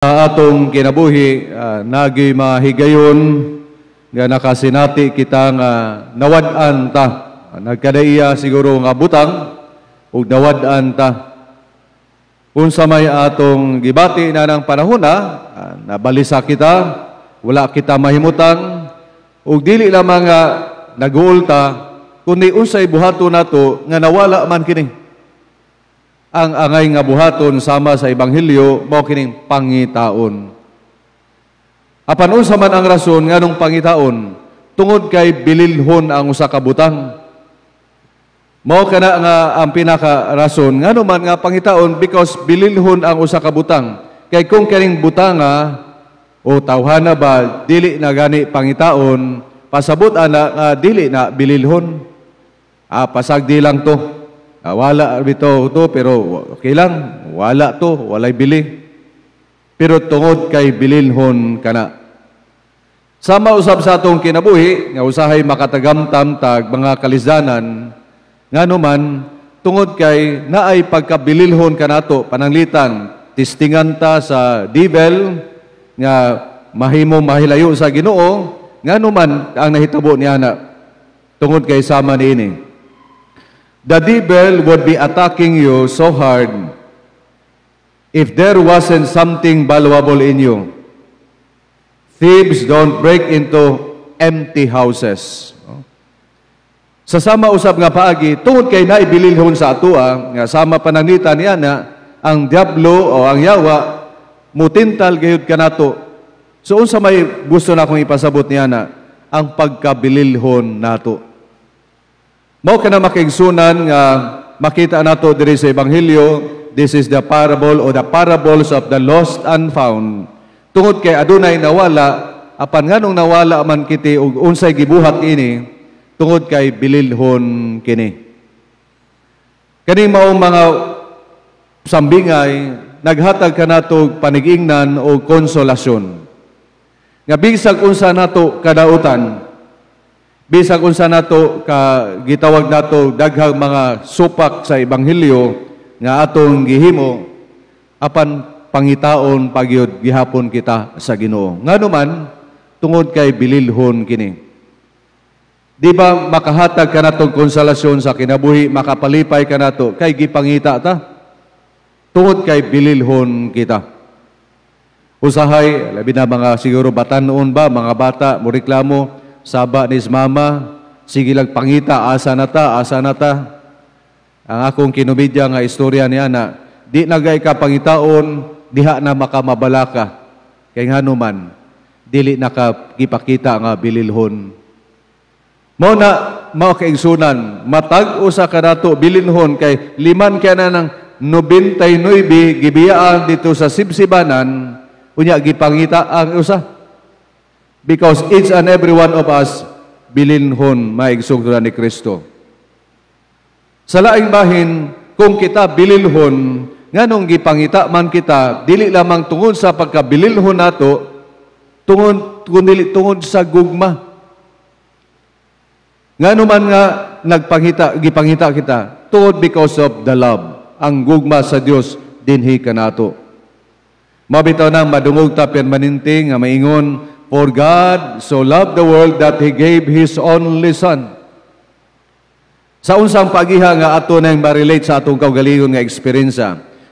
Atong kinabuhi, nagi mahigayon nga nakasinati kita nga nawad-an ta. Nagkadaiya siguro nga butang ug nawad-an ta. Unsa may atong gibati na ng panahon na, nabalisa kita, wala kita mahimutang, ug dili lamang nga naguol ta, kundi unsay buhaton nato nga nawala man kini. Ang angay nga buhaton sama sa Ebanghelyo mao kining pangitaon. Apan unsa man ang rason nganong pangitaon? Tungod kay bililhon ang usa ka butang. Mao kana nga ang pinaka rason ngano man nga pangitaon, because bililhon ang usa ka butang. Kay kung kining butanga o tawhana ba dili na gani pangitaon, pasabot ana nga dili na bililhon. Pasagdi lang to. Wala bitaw to, pero okay lang, wala to, walay bili. Pero tungod kay bililhon kana. Sama usab sa atong kinabuhi nga usahay makatagamtam tag mga kalisdanan, ngano man tungod kay naay pagkabililhon kanato, pananglitan testingan ta sa devil nga mahimo mahilayo sa Ginoo. Ngano man ang nahitabo niya na tungod kay sama niini. The devil would be attacking you so hard if there wasn't something valuable in you. Thieves don't break into empty houses. Sa sama usab nga paagi, tungod kay naibililhon sa atoa, nga sama pananglitan niya na, ang diablo o ang yawa, mutintal gayud kanato. So unsa may gusto na akong ipasabot niya na, ang pagkabililhon nato. Mao kana, makaigsunan, nga makita nato diri sa Ebanghelyo, this is the parable o the parables of the lost and found. Tungod kay adunay nawala, apan nganong nawala man kiti ug unsay gibuhat ini? Tungod kay bililhon kini. Kani maong mga sambingay naghatag kanato og panigingnan o konsolasyon. Nga bisag unsa nato kadautan, bisag unsa nato ka gitawag nato daghang mga supak sa ebanghelyo nga atong gihimo, apan pangitaon pagyud gihapon kita sa Ginoo. Ngano man, tungod kay bililhon kini. Di ba makahatag kanato konsolasyon sa kinabuhi, makapalipay kanato kay gipangita ta? Tungod kay bililhon kita. Usahay, labi na mga siguro batanon ba, mga bata, mo reklamo, saba ni mama, sige lang pangita, asa na ta, asa na ta. Ang akong kinumedya nga istorya niya na, di na gay ka pangitaon, diha na makamabalaka. Kay ngano man, dili na ka gipakita nga bililhon. Mao na, mao kaigsunan, matag usa kanato bilinhon kay liman kay na ng 99 gibiyaan dito sa sibsibanan, unya gipangita ang usa. Because each and every one of us bilinhon, maigsoong ni Kristo. Sa laing bahin, kung kita bililhon, nganong gipangita man kita, dili lamang tungod sa pagkabililhon nato, tungod kundi tungod sa gugma. Ngano man nga nagpangita, gipangita kita, tungod because of the love, ang gugma sa Dios dinhi kanato. Mabitaw nang madungog ta permanente nga maingon, "For God so loved the world that He gave His only Son." Sa unsang pagiha nga ato nang ma-relate sa atong kaugalingon nga eksperyensya,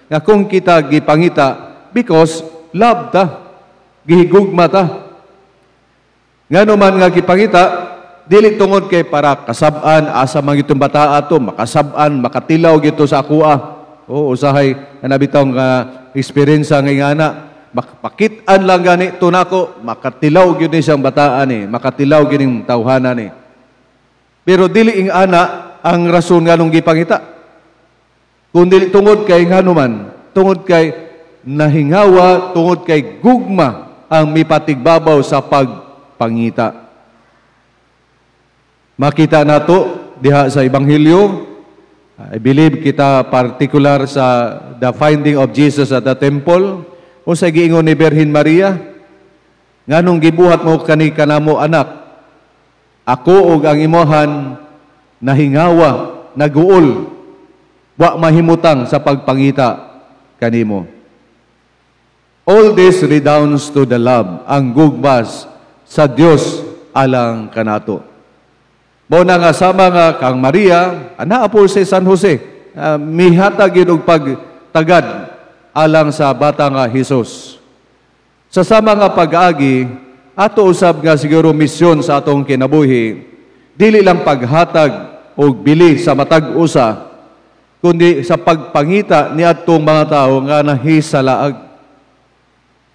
nga kung kita gipangita, because love ta, gihigugma ta. Ngano man nga gipangita, dili tungod kay para kasab-an, asa man gitong bataa to, makasab-an, makatilaw gito sa akoa. O usahay nga bitaw nga eksperyensya nga ingana, makapakit-an lang gani to nako, makatilaw gyud ni siyang bataan ni, makatilaw gyud ning tawhana ni. Pero dili ing ana ang rason nganong gipangita. Kundi tungod kay ngano man, tungod kay nahingawa, tungod kay gugma ang mipatigbabaw sa pagpangita. Makita nato diha sa Ebanghelyo, I believe kita particular sa the finding of Jesus at the temple, unsay giingon ni Birhen Maria? "Nganong gibuhat mo kani kanamo, anak? Ako ug ang imohan nahingawa, naguol, wa mahimutang sa pagpangita kanimo." All this redounds to the love, ang gugma sa Dios alang kanato. Mao na nga sama nga kang Maria, anaa po si San Jose, mihatag yun og pagtagad alang sa bata nga Hesus. Sa sama nga pag-agi, ato usab nga siguro misyon sa atong kinabuhi, dili lang paghatag og bili sa matag usa, kundi sa pagpangita ni atong mga tawo nga nahisalaag.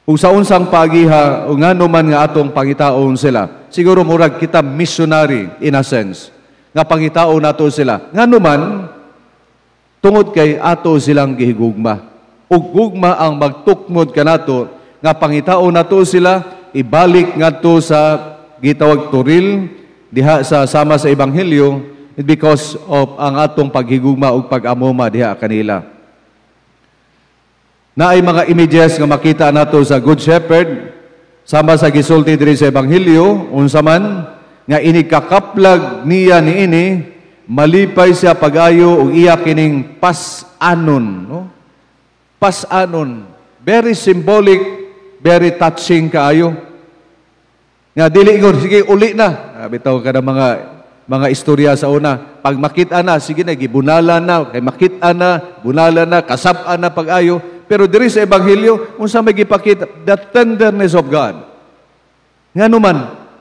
Ug sa unsang pagiha, o ngano man nga atong pangitaon sila, siguro murag kita missionary in a sense, nga pangitaon nato sila. Ngano man, tungod kay ato silang gihigugma. Ug gugma ang magtukmod kanato, nga pangitaon nato sila, ibalik ngadto sa gitawag toril, diha sa sama sa Ebanghelyo, because of ang atong paghigugma ug pag-amuma diha kanila. Naay mga images nga makita nato sa Good Shepherd, sama sa gisulti diri sa Ebanghelyo, unsa man nga inig kakaplag niya niini, malipay siya pag-ayo ug iya kining pas-anon, no? Pas-anon, very symbolic, very touching kaayo. Nga dili ingon, "Sige, uli na." Bitaw kada mga istorya sa una. Pag makita na, sige na, gibunalan na, kay makita na, bunalan na, kasab-an na pag-ayo. Pero diri sa Ebanghelyo, unsa may gipakita? The tenderness of God. Ngano man,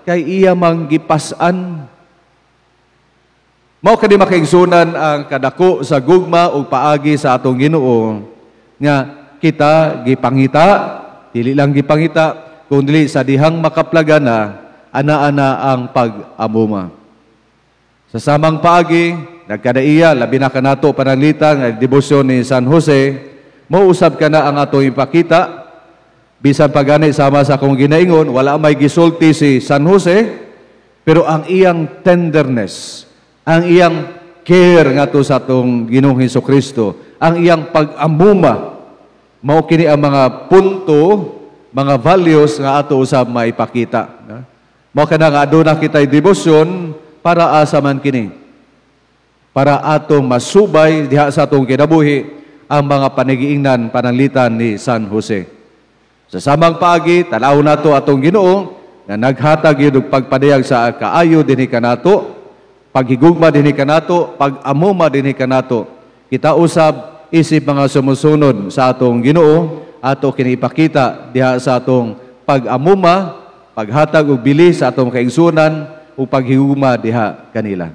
kay iya mang gipas-an. Mao kani, makaigsunan, ang kadako sa gugma ug paagi sa atong Ginoo nga kita gipangita, dili lang gipangita, kundi sa dihang makaplagan na, ana-ana ang pag-amuma. Sa samang paagi, nagkadaiya, labi na kanato pananglitan nga debosyon ni San Jose, mausab ka na ang atong ipakita, bisan pagani sama sa akong ginaingon, wala may gisulti si San Jose, pero ang iyang tenderness, ang iyang care ngadto sa atong Ginoong Hesus Kristo, ang iyang pag-amuma, mao kini ang mga punto, mga values nga ato usab maipakita. Mao kana nga aduna kita'y debosyon para asa man kini? Para atong masubay diha sa atong kinabuhi ang mga panigiingnan pananglitan ni San Jose. Sa samang paagi, tanaw nato atong Ginoo nga naghatag yun og pagpadayag sa kaayo dinhi kanato, paghigugma dinhi kanato, pag-amuma dinhi kanato. Kita usab isip mga sumusunod sa atong Ginoo, ato kini ipakita diha sa atong pag-amuma, paghatag og bili sa atong kaigsunan ug paghigugma diha kanila.